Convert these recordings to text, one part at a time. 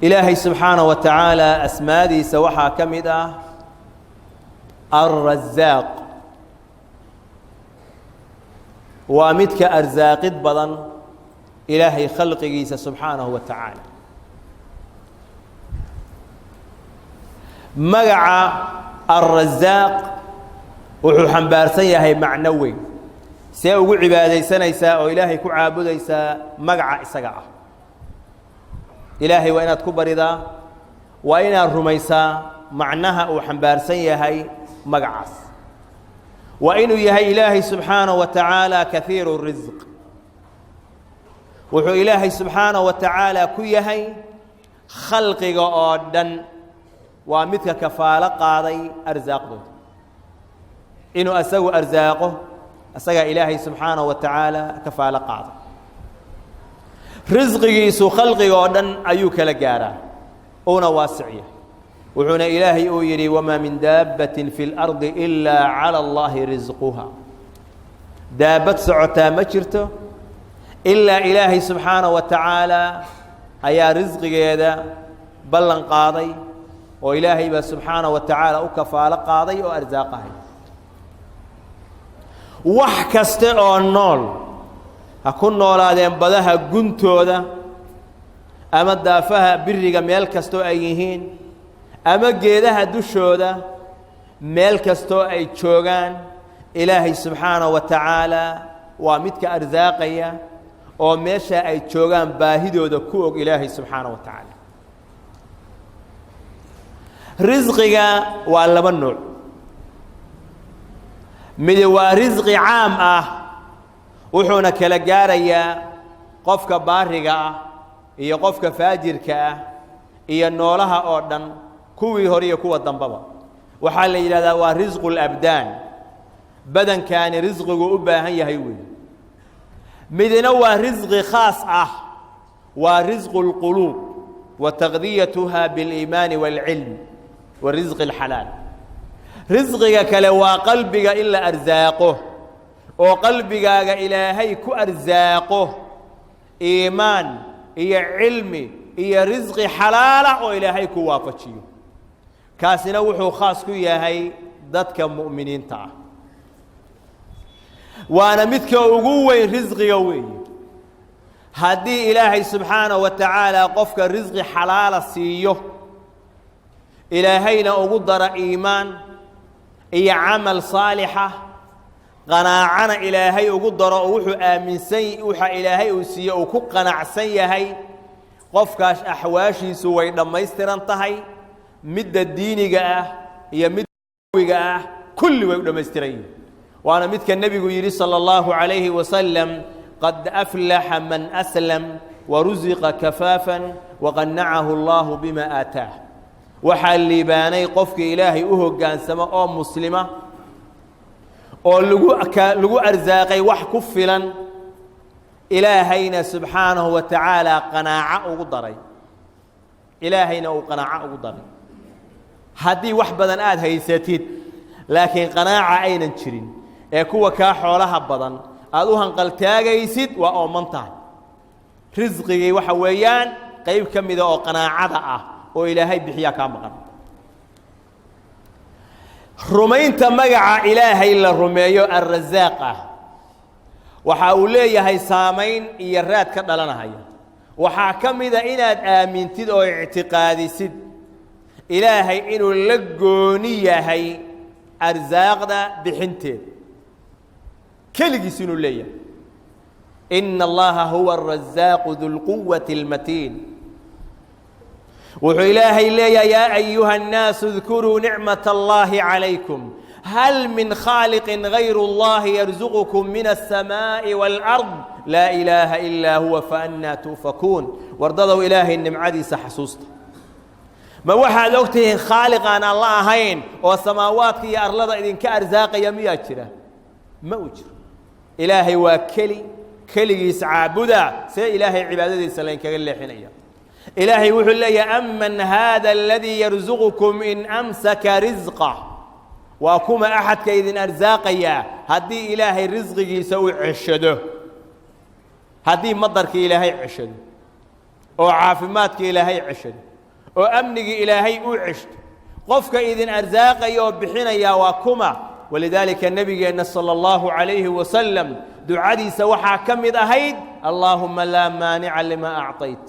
Ilaahay subxaanaه wa tacaala asmaadiisa waxaa ka mid ah alrazaaq, waa midka arsaaqid badan Ilaahay khalqigiisa subxaanahu wa tacaala. Magaca alrazaaq wuxuu xambaarsan yahay macno weyn. See ugu cibaadaysanaysaa oo Ilaahay ku caabudaysaa magaca isaga ah? Ilaahay waa inaad ku baridaa, waa inaad rumaysaa macnaha uu xambaarsan yahay magacaas. Waa inuu yahay Ilaahay subxaanaه wa tacaala kahiiru risq. Wuxuu Ilaahay subxaanaه wa tacaala ku yahay khalqiga oo dhan waa midka kafaalo qaaday arsaaqdooda, inuu asagu arsaaqo asagaa Ilaahay subxaanaه wa tacaala kafaalo qaaday. Risqigiisu khalqiga oo dhan ayuu kala gaaraa, uuna waasic yahay. Wuxuuna Ilaahay uu yidhi: wamaa min daabbatin fi اlardi ilaa calى اllahi risquha. Daabad socotaa ma jirto ilaa Ilaahay subxaanaه wa tacaala ayaa risqigeeda ballan qaaday, oo Ilaahay baa subxaanaه wa tacaala u kafaalo qaaday oo arsaaqahay. Wax kaste oo nool, ha ku noolaadeen badaha guntooda ama daafaha biriga, meel kastoo ay yihiin, ama geedaha dushooda, meel kastoo ay joogaan, Ilaahay subxaanaه wa tacaala waa midka arsaaqaya oo meesha ay joogaan baahidooda ku og Ilaahay subxaanaه wa tacaala. Risqiga waa laba nooc. Midi waa risqi caam ah, wuxuuna kala gaarayaa qofka baariga ah iyo qofka faajirka ah iyo noolaha oo dhan, kuwii hore iyo kuwa dambaba. Waxaa la yidhahdaa waa risqu labdaan, badankaani risqigu u baahan yahay weey. Midna waa risqi khaas ah, waa risqu اlquluub wa taqdiyatuha biاliimaani wاlcilm wa risqi اlxalaal. Risqiga kale waa qalbiga in la arsaaqo, oo qalbigaaga Ilaahay ku arsaaqo iimaan iyo cilmi iyo risqi xalaala oo Ilaahay ku waafajiyo. Kaasina wuxuu khaas ku yahay dadka mu'miniinta ah, waana midka ugu weyn risqiga weeye. Haddii Ilaahay subxaanaه wa tacaala qofka risqi xalaala siiyo, Ilaahayna ugu dara iimaan iyo camal saalixa, qanaacana Ilaahay ugu daro, oo wuxuu aaminsan waxa Ilaahay uu siiye uu ku qanacsan yahay, qofkaas axwaashiisu way dhammaystiran tahay. Midda diiniga ah iyo midwiga ah kulli way u dhammaystiran yihin. Waana midka nebigu yidhi salى اllahu عalayhi wasalam: qad aflaxa man aslam warusiqa kafaafan waqanacahu allahu bima aataah. Waxaa liibaanay qofkii Ilaahay u hoggaansamo oo muslima oo lagu arsaaqay wax ku filan, Ilaahayna subxaanahu wa tacaala qanaaco ugu daray, Ilaahayna uu qanaaco ugu daray. Haddii wax badan aada haysatid laakiin qanaaca aynan jirin, ee kuwa kaa xoolaha badan aada u hanqaltaagaysid, waa ooman tahay. Risqigii waxa weeyaan qayb ka mida oo qanaacada ah oo Ilaahay bixiyaa kaa maqan. Rumaynta magaca Ilaahay la rumeeyo alrasaaq ah waxa uu leeyahay saamayn iyo raad ka dhalanahaya. Waxaa ka mida inaad aamintid oo ictiqaadisid Ilaahay inuu la gooni yahay arsaaqda bixinteed, keligiis inuu leeyahay. Ina Allaha huwa arasaaqu du lquwati اlmatiin. Wuxuu Ilaahay leeyahay: yaa ayuha الnaasu اdkuruu nicmaة اllahi calaykum, hal min khaaliqi gayru اllahi yarzuqukum min الsamaaءi wاlأrض, laa ilaaha ilaa huwa, faannaa tu'fakuun. Wardadow, Ilaahay nimcadiisa xasuusta. Ma waxaad og tihiin khaaliq aan Alla ahayn oo samaawaadka iyo arlada idinka arsaaqaya miyaa jira? Ma uu jiro. Ilaahay waa keli, keligiis caabuda. See Ilaahay cibaadadiisa laynkaga leexinaya? Ilaahay wuxuu leeyahay: aman haada aladii yarzuqukum in amsaka risqah. Waa kuma axadka idin arsaaqayaa haddii Ilaahay risqigiisa uu ceshado, haddii madarkii Ilaahay ceshado? Oo caafimaadka Ilaahay ceshado, oo amnigii Ilaahay uu ceshto, qofka idin arsaaqaya oo bixinayaa waa kuma? Walidaalika nebigeenna sala allahu calayhi wasalam ducadiisa waxaa ka mid ahayd: "Allaahuma laa maanica limaa acطayt",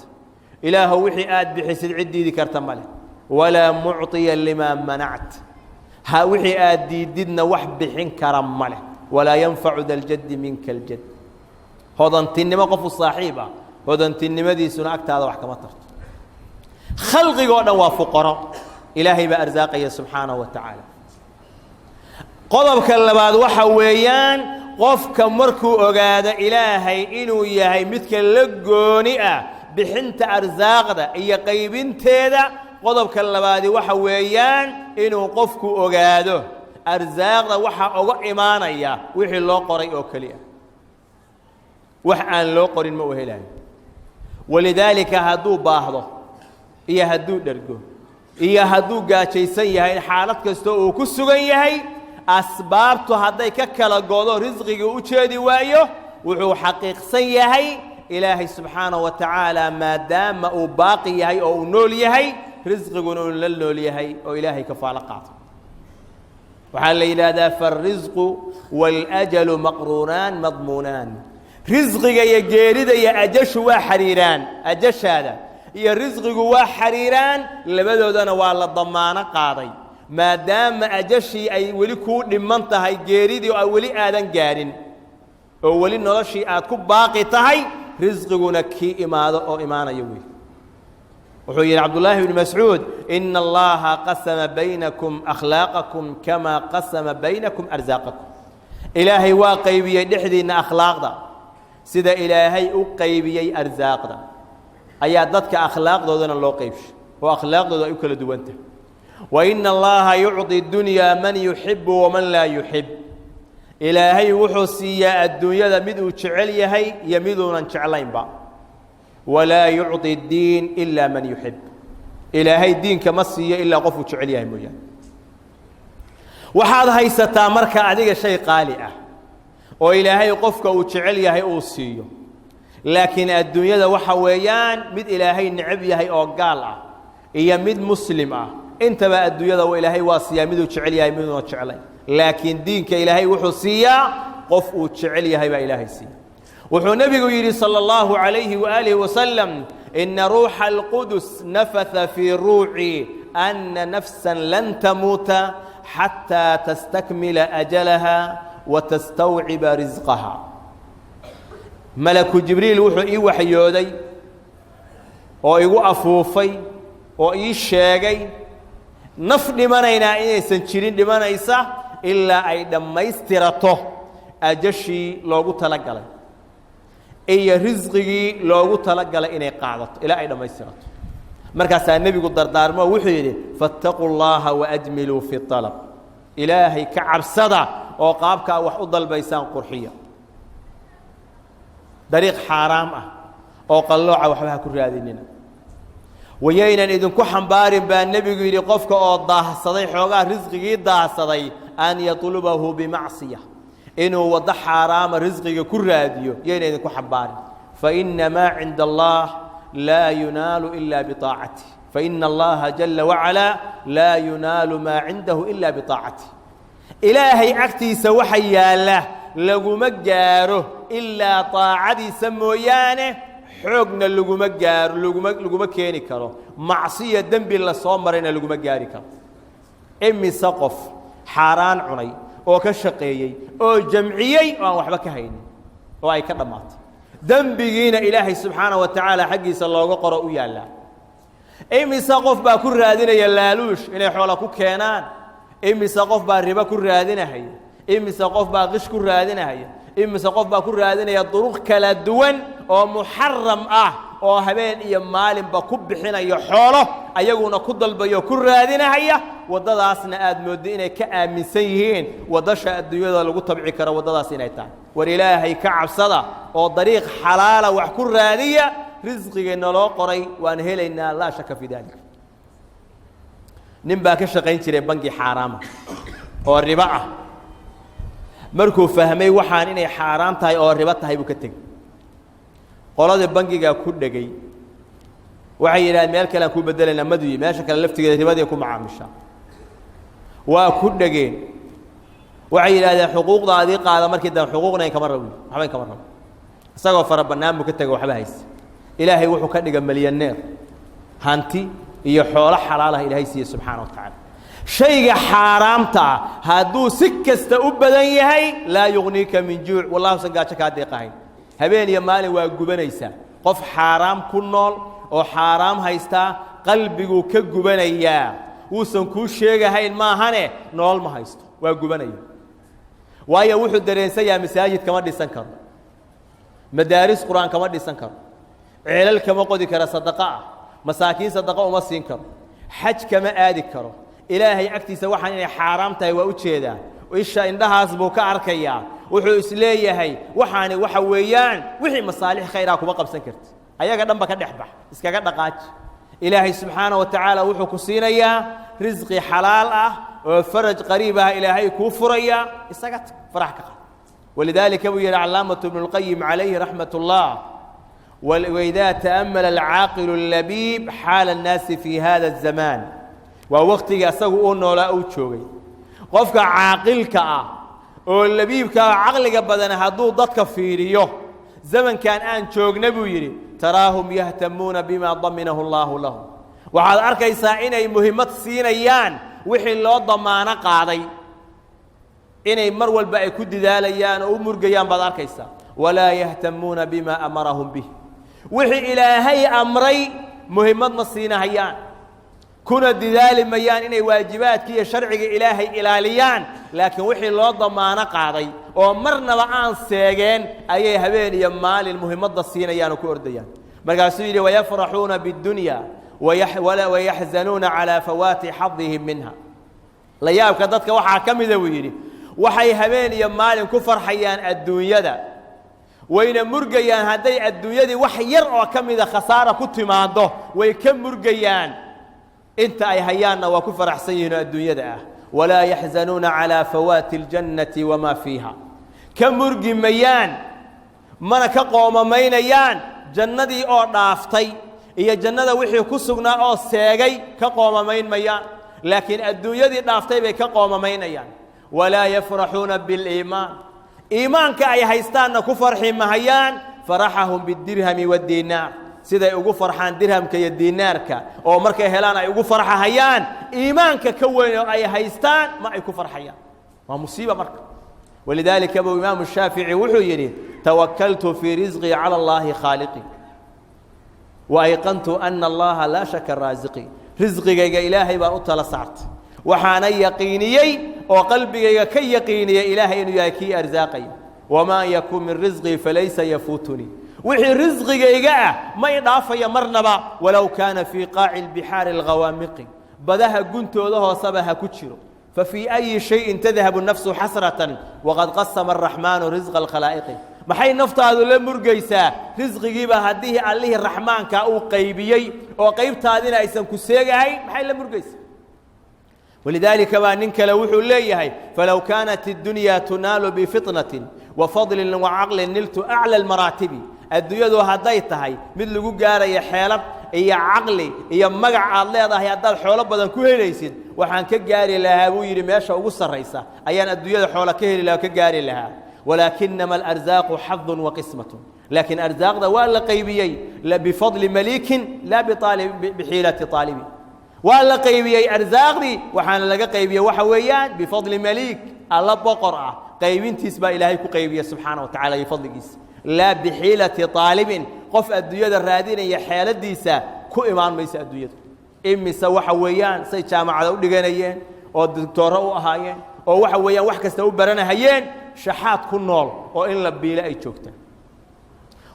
Ilaahow, wixii aad bixisid cid diidi karta ma leh, "walaa mucطiya limaa manact", ha wixii aad diididna wax bixin kara ma leh, "walaa yanfacu da ljaddi minka aljad". Hodantinimo qofu saaxiib ah, hodantinimadiisuna agtaada wax kama tarto. Khalqigoo dhan waa fuqaro, Ilaahay baa arsaaqaya subxaanahu wa tacaala. Qodobka labaad waxa weeyaan, qofka markuu ogaado Ilaahay inuu yahay midka la gooni ah bixinta arsaaqda iyo qaybinteeda, qodobka labaadi waxa weeyaan inuu qofku ogaado arsaaqda waxaa oga imaanaya wixii loo qoray oo keliya, wax aan loo qorin ma u helayo. Walidaalika hadduu baahdo iyo hadduu dhergo iyo hadduu gaajaysan yahay, xaalad kastoo uu ku sugan yahay, asbaabtu hadday ka kala godo, risqigii u jeedi waayo, wuxuu xaqiiqsan yahay Ilaahay subxaanaه wa tacaala maadaama uu baaqi yahay oo uu nool yahay, risqiguna uu la nool yahay oo Ilaahay kafaalo qaato. Waxaa la yidhaahdaa: "فالرزق والأجل مقرونان مضمونان". Risqiga iyo geerida iyo ajashu waa xariiraan, ajashaada iyo risqigu waa xariiraan, labadoodana waa la damaano qaaday. Maadaama ajashii ay weli kuu dhiman tahay, geeridii oo weli aadan gaadhin, oo weli noloshii aad ku baaqi tahay, risqiguna kii imaado oo imaanaya wey. Wuxuu yidhi Cabdullaahi bnu Mascuud: "إن الله قسم بينكم أخلاقكم كما قسم بينكم أرزاقكم". Ilaahay waa qaybiyey dhexdiinna akhlaaqda, sida Ilaahay u qaybiyey arsaaqda ayaa dadka akhlaaqdoodana loo qaybshay, oo akhlaaqdooda ay u kala duwan tahay. "وإن الله يعطي الدنيا من يحب ومن لا يحب". Ilaahay wuxuu siiyaa adduunyada mid uu jecel yahay iyo miduunan jeclaynba. "ولا يعطي الدين إلا من يحب". Ilaahay diinka ma siiyo ilaa qofuu jecel yahay mooyaane. Waxaad haysataa marka adiga shay qaali ah oo Ilaahay qofka uu jecel yahay uu siiyo, laakiin adduunyada waxa weeyaan mid Ilaahay necab yahay oo gaal ah iyo mid muslim ah intaba adduunyada Ilaahay waa siiyaa, miduu jecel yahay, miduuna jeclayn. Laakiin diinka Ilaahay wuxuu siiyaa qof uu jecel yahay baa Ilaahay siiya. Wuxuu nebigu yidhi salى اllahu عalayhi waalihi wasalam: "إن روح القدس نفث في روعي أن نفسا لن تموت حتى تستكمل أجلها وتستوعب رزقها". Malaku Jibriil wuxuu ii waxyooday oo igu afuufay oo ii sheegay naf dhimanaynaa inaysan jirin dhimanaysa ilaa ay dhammaystirato ajashii loogu talagalay iyo risqigii loogu talagalay inay qaadato, ilaa ay dhammaystirato. Markaasaa nebigu dardaarmo, wuxuu yidhi: "فاتقوا الله وأجملوا في الطلب". Ilaahay ka cabsada oo qaabkaa wax u dalbaysaan qurxiya. Dariiq xaaraam ah oo qallooca waxba ha ku raadinina. Wayaynan idinku xambaarin, baa nebigu yidhi, qofka oo daahsaday xoogaa risqigii daahsaday أن يطلبه بمعصية, inuu waddo xaaraama risqiga ku raadiyo yayna idinku xambaarin. فإن ما عند الله لا ينال إلا بطاعته، فإن الله جل وعلا لا ينال ما عنده إلا بطاعته. Ilaahay agtiisa waxa yaalla laguma gaaro ilaa taacadiisa mooyaane. Xoogna laguma gaaro, laguma keeni karo. Macsiya dembi la soo marayna laguma gaari karo. Imise qof xaaraan cunay oo ka shaqeeyey oo jamciyey oo aan waxba ka haynin oo ay ka dhammaatay, dembigiina Ilaahay subxaanaه wa tacaala xaggiisa looga qoro u yaallaa? Imise qof baa ku raadinaya laaluush inay xoola ku keenaan? Imise qof baa ribo ku raadinahaya? Imise qof baa qish ku raadinahaya? Imise qof baa ku raadinaya duruq kala duwan oo muxaram ah, oo habeen iyo maalinba ku bixinaya xoolo, ayaguna ku dalbayo, ku raadinahaya waddadaasna? Aad mooddo inay ka aaminsan yihiin waddasha adduunyada lagu tabci karo waddadaas inay tahay. War Ilaahay ka cabsada oo dariiq xalaala wax ku raadiya. Risqigeenna loo qoray waan helaynaa, لا شك في ذلك. Nin baa ka shaqayn jiray bangi xaaraama oo ribo ah. Markuu fahmay waxaan inay xaaraan tahay oo ribo tahay, buu ka tegey. Qoladii bangigaa ku dhegay. Waxay yidhahdeen meel kale aan ku bedelaynaa, maduyi meesha kale laftigeeda ribadii ku macaamishaa. Waa ku dhegeen, waxay yidhahdeen xuquuqdaadii qaada. Markii dambe xuquuqna in kama rabo, waxba in kama rabo. Isagoo fara bannaan buu ka tego, waxba haysa. Ilaahay wuxuu ka dhiga milyaneer, hanti iyo xoolo xalaalah Ilaahay siiye subxaana wa tacaala. Shayga xaaraamta ah hadduu si kasta u badan yahay, laa yugniika min juuc, wallahi usan gaajo kaa deeqahayn. Habeen iyo maalin waa gubanaysaa. Qof xaaraam ku nool oo xaaraam haystaa qalbiguu ka gubanayaa, wuusan kuu sheegahayn maahane, nolol ma haysto, waa gubanaya. Waayo, wuxuu dareensan yahay masaajid kama dhisan karo, madaaris Qur-aan kama dhisan karo, ceelal kama qodi karo sadaqo ah, masaakiin sadaqo uma siin karo, xaj kama aadi karo. Ilaahay agtiisa waxaan inay xaaraam tahay waa u jeedaa, isha indhahaas buu ka arkayaa. Wuxuu isleeyahay waxaani waxa weeyaan wixii masaalix khayraa kuma qabsan karti, ayaga dhanba ka dhex bax, iskaga dhaqaaji. Ilaahay subxaana wa tacaala wuxuu ku siinayaa risqi xalaal ah oo faraj qariib ah Ilaahay kuu furaya, isaga tag, farax ka qaad. Walidaalika buu yidhi Calaamatu Ibnu Lqayim calayhi raxmat ullah: وإذا تأمل العاقل اللبيب حال الناس في هذا الزمان. Waa waktigii asagu uu noolaa, uu joogay. Qofka caaqilka ah oo labiibka ah, caqliga badan, hadduu dadka fiiriyo zamankan aan joogna, buu yidhi, تراهم يهتمون بما ضمنه الله لهم. Waxaad arkaysaa inay muhimmad siinayaan wixii loo damaano qaaday, inay mar walba ay ku didaalayaan oo u murgayaan baad arkaysaa. ولا يهتمون بما أمرهم به. Wixii Ilaahay amray muhimmad ma siinahayaan, kuna didaali mayaan inay waajibaadkii iyo sharciga Ilaahay ilaaliyaan, laakiin wixii loo damaano qaaday oo marnaba aan seegeen ayay habeen iyo maalin muhimadda siinayaan oo ku ordayaan. Markaasuu yidhi: ويفرحون بالدنيا ويحزنون على فوات حظهم منها. La yaabka dadka waxaa ka mida, buu yidhi, waxay habeen iyo maalin ku farxayaan adduunyada, wayna murgayaan hadday adduunyadii wax yar oo ka mida khasaara ku timaaddo, way ka murgayaan. Inta ay hayaanna waa ku faraxsan yihiin oo adduunyada ah. ولا يحزنون على فوات الجنة وما فيها. Ka murgi mayaan, mana ka qoomamaynayaan jannadii oo dhaaftay iyo jannada wixii ku sugnaa oo seegay, ka qoomamayn mayaan, laakiin adduunyadii dhaaftay bay ka qoomamaynayaan. ولا يفرحون بالإيمان. Iimaanka ay haystaanna ku farxi mahayaan فرحهم بالدرهم والدينار. Siday ugu farxaan dirhamka iyo diinaarka oo markay helaan ay ugu farxahayaan, iimaanka ka weyn oo ay haystaan ma ay ku farxayaan. Waa musiiba marka. Walidaalika buu Imaamu Shaafici wuxuu yidhi: توكلت في رزقي على الله خالقي وأيقنت أن الله لا شك رازقي. Risqigayga Ilaahay baan u tala saartay, waxaana yaqiiniyey oo qalbigayga ka yaqiiniyey Ilaahay inuu yahay kii arsaaqaya. وما يكن من رزقي فليس يفوتني. Wixii risqigayga ah ma i dhaafaya marnaba. ولو كان في قاع البحار الغوامق. Badaha guntooda hooseba ha ku jiro. ففي أي شيء تذهب النفس حسرة وقد قسم الرحمن رزق الخلائق. Maxay naftaadu la murgaysaa risqigiiba haddii Allihii Raxmaanka uu qaybiyey oo qaybtaadina aysan ku seegahayn? Maxay la murgaysaa? Walidaalika baa nin kale wuxuu leeyahay: فلو كانت الدنيا تنال بفطنة وفضل وعقل نلت أعلى المراتب. Adduunyadu hadday tahay mid lagu gaarayo xeelad iyo caqli iyo magac aad leedahay, haddaad xoolo badan ku helaysid, waxaan ka gaari lahaa, buu yidhi, meesha ugu sarraysa ayaan adduunyada xoolo ka heli laha, ka gaari lahaa. ولكنما الأرزاق حظ وقسمة. Laakiin arsaaqda waa la qaybiyey بفضل مليك لا بحيلة طالب. Waa la qaybiyey arsaaqdii, waxaana laga qaybiyey waxa weeyaan بفضل مليك, Alla boqor ah qaybintiis baa Ilaahay ku qaybiye subxaana wa tacala iyo fadligiisa, لا بحيلة طالب. Qof adduunyada raadinaya xeeladiisa ku imaan mayso adduunyadu. Imise waxa weeyaan say jaamacada u dhiganayeen oo doctooro u ahaayeen oo waxa weeyaan wax kasta u baranahayeen, shaxaad ku nool oo in la biilo ay joogtaan,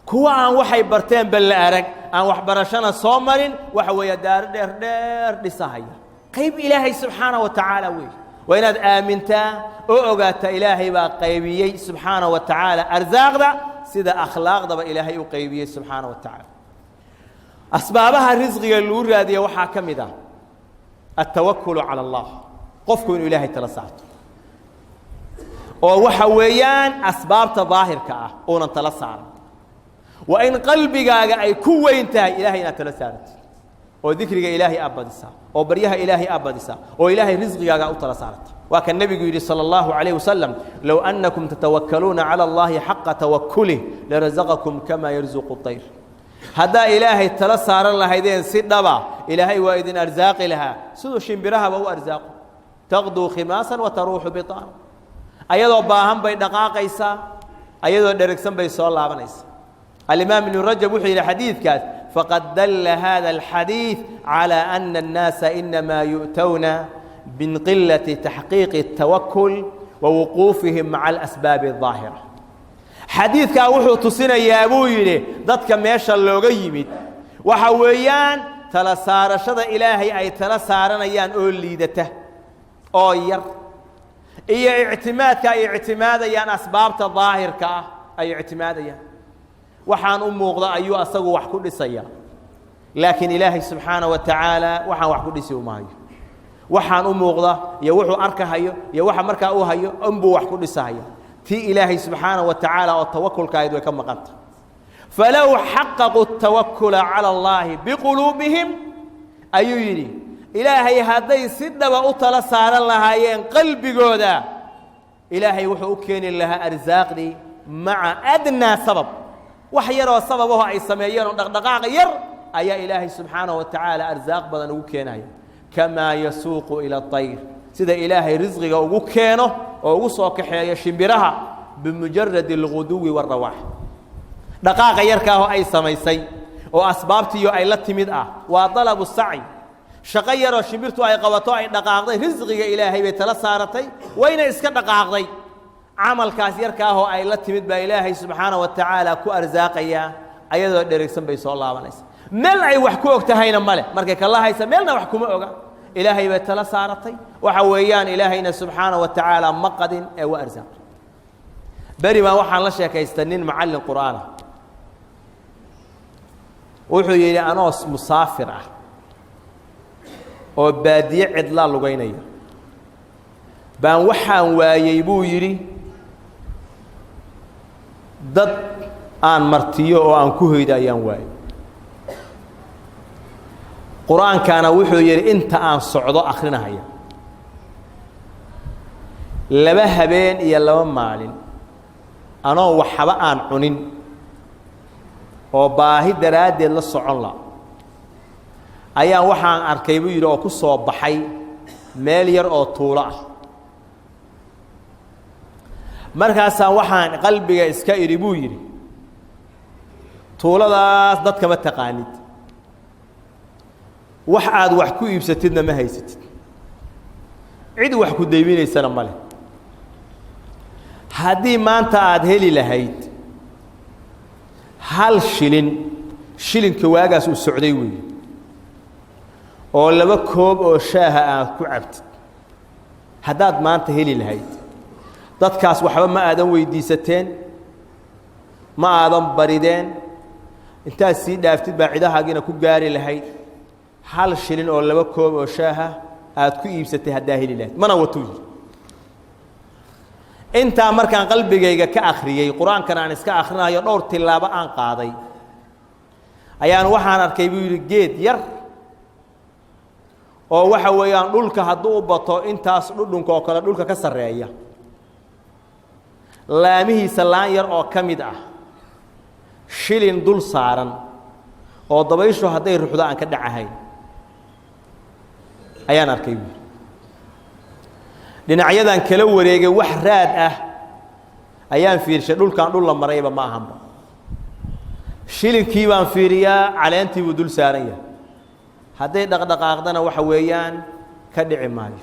kuwa aan waxay barteenba la arag, aan waxbarashana soo marin, waxa weeya daaro dheer dheer dhisahaya. Qayb Ilaahay subxaana wa tacaala wey. Waa inaad aamintaa oo ogaataa Ilaahay baa qaybiyey subxaana wa tacaala arsaaqda, sida akhlaaqdaba Ilaahay u qaybiyey subxaana wa tacaala. Asbaabaha risqiga lagu raadiya waxaa ka mid ah التوكل على الله. Qofku inuu Ilaahay tala saarto oo waxa weeyaan asbaabta daahirka ah uunan tala saaran. Waa in qalbigaaga ay ku weyn tahay Ilahay inaad tala saaratid. Oo dikriga Ilaahay aad badisaa, oo baryaha Ilaahay aad badisaa, oo Ilaahay risqigaaga u tala saarata. Waa kan nebigu yidhi sala allahu calayh wasalam: "Low annakum tatawakkaluuna cala Allahi xaqa tawakulih larazaqakum kama yarzuqu طayr." Haddaa Ilaahay tala saaran lahaydeen si dhaba, Ilaahay waa idin arsaaqi lahaa siduu shimbirahaba u arsaaqo. Taqduu khimaasan wa taruuxu biطaana. Ayadoo baahan bay dhaqaaqaysaa, ayadoo dheregsan bay soo laabanaysaa. Alimaam Ibnu Rajab wuxuu yidhi xadiidkaas: "Faqad dalla hada alxadiid calى ana الnaasa inamaa yu'towna min qilati taxqiiqi الtawakul wa wuquufihim maca alasbaabi الظaahira." Xadiidkaa wuxuu tusinayaa, buu yidhi, dadka meesha looga yimid waxa weeyaan tala saarashada Ilaahay ay tala saaranayaan oo liidata oo yar, iyo ictimaadka ay ictimaadayaan asbaabta daahirka ah ay ictimaadayaan. Waxaan u muuqda ayuu asagu wax ku dhisaya, laakiin Ilaahay subxaana wa tacaala waxaan wax ku dhisi umaayo. Waxaan u muuqda iyo wuxuu arkahayo iyo waxa markaa uu hayo unbuu wax ku dhisahaya. Tii Ilaahay subxaana wa tacaala oo tawakulka ahayd way ka maqanta. "Falow xaqaquu tawakula cala Allaahi biquluubihim," ayuu yidhi, Ilaahay hadday si dhaba u tala saaran lahaayeen qalbigooda, Ilaahay wuxuu u keeni lahaa arsaaqdii maca adnaa sabab. Wax yaroo sababaho ay sameeyeen oo dhaqdhaqaaq yar ayaa Ilaahay subxaanaه wa tacaala arsaaq badan ugu keenaya. Kamaa yasuuqu ila اطayr, sida Ilaahay risqiga ugu keeno oo ugu soo kaxeeyo shimbiraha bimujarad اlguduwi wاrawaax. Dhaqaaqa yarkaahoo ay samaysay oo asbaabtiiyo ay la timid ah, waa dalabu sacyi, shaqo yaroo shimbirtu ay qabato, ay dhaqaaqday, risqiga Ilaahay bay tala saaratay, wayna iska dhaqaaqday. Camalkaas yarkaahoo ay la timid baa Ilaahay subxaana wa tacaala ku arsaaqayaa. Ayadoo dheregsan bay soo laabanaysa, meel ay wax ku og tahayna male. Markay kala haysa meelna wax kuma oga. Ilaahay bay tala saaratay. Waxa weeyaan Ilaahayna subxaana wa tacaala ma qadin ee waa arsaaqay. Beri baan waxaan la sheekaystay nin macallin qur'aanah. Wuxuu yidhi: "Anoo musaafir ah oo baadiye cidlaa lugaynaya baan waxaan waayey," buu yidhi, "dad aan martiyo oo aan ku hoyda ayaan waayey. Qur-aankana," wuxuu yidhi, "inta aan socdo akrinahaya 2 habeen iyo 2 maalin, anoo waxba aan cunin oo baahi daraaddeed la socon la, ayaan waxaan arkay," buu yidhi, "oo ku soo baxay meel yar oo tuulo ah. Markaasaan waxaan qalbiga iska idhi," buu yidhi, "tuuladaas dadkama taqaanid, wax aad wax ku iibsatidna ma haysatid, cid wax ku dayminaysana ma leh. Haddii maanta aada heli lahayd 1 shilin," shilinka waagaas uu socday weeye, "oo 2 koob oo shaaha aad ku cabtid, haddaad maanta heli lahayd, dadkaas waxba ma aadan weydiisateen, ma aadan barideen. Intaad sii dhaaftid baa cidahaagiina ku gaari lahayd. 1 shilin oo 2 koob oo shaaha aad ku iibsatay haddaa heli lahayd, mana watuu," yidhi, "intaa markaan qalbigayga ka akhriyey, qur-aankan aan iska akhrinayo, dhowr tilaabo aan qaaday, ayaan waxaan arkay," buu yidhi, "geed yar oo waxa weeyaan dhulka hadduu u bato intaas dhudhunka oo kale dhulka ka sarreeya, laamihiisa laan yar oo ka mid ah shilin dul saaran oo dabayshu hadday ruxdo aan ka dhacahayn ayaan arkay," buu yidhi. "Dhinacyadan kala wareegay, wax raad ah ayaan fiirshay. Dhulkaan dhul la marayba ma ahanba. Shilinkii baan fiiriyaa, caleentii buu dul saaran yahay. Hadday dhaqdhaqaaqdana waxa weeyaan ka dhici maayo.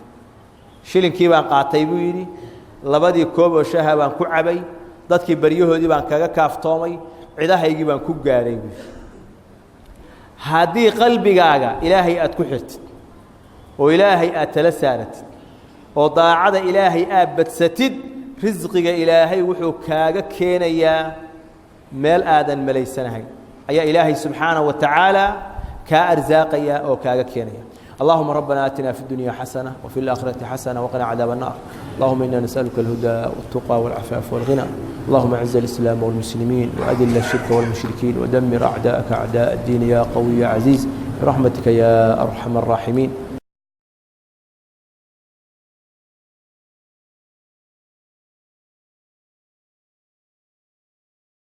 Shilinkii baan qaatay," buu yidhi, "labadii koob oo shaha baan ku cabay, dadkii baryahoodii baan kaga kaaftoomay, cidahaygii baan ku gaadhay," buu yidhi. Haddii qalbigaaga Ilaahay aad ku xirtid oo Ilaahay aad tala saaratid oo daacada Ilaahay aad badsatid, risqiga Ilaahay wuxuu kaaga keenayaa meel aadan malaysanahayn ayaa Ilaahay subxaanaه wa tacaala kaa arsaaqaya oo kaaga keenaya. اللهم ربنا آتنا في الدنيا حسنة وفي الآخرة حسنة وقنا عذاب النار. اللهم إنا نسألك الهدى والتقى والعفاف والغنى. اللهم أعز الإسلام والمسلمين وأذل الشرك والمشركين ودمر أعداءك أعداء الدين يا قوي يا عزيز. برحمتك يا أرحم الراحمين.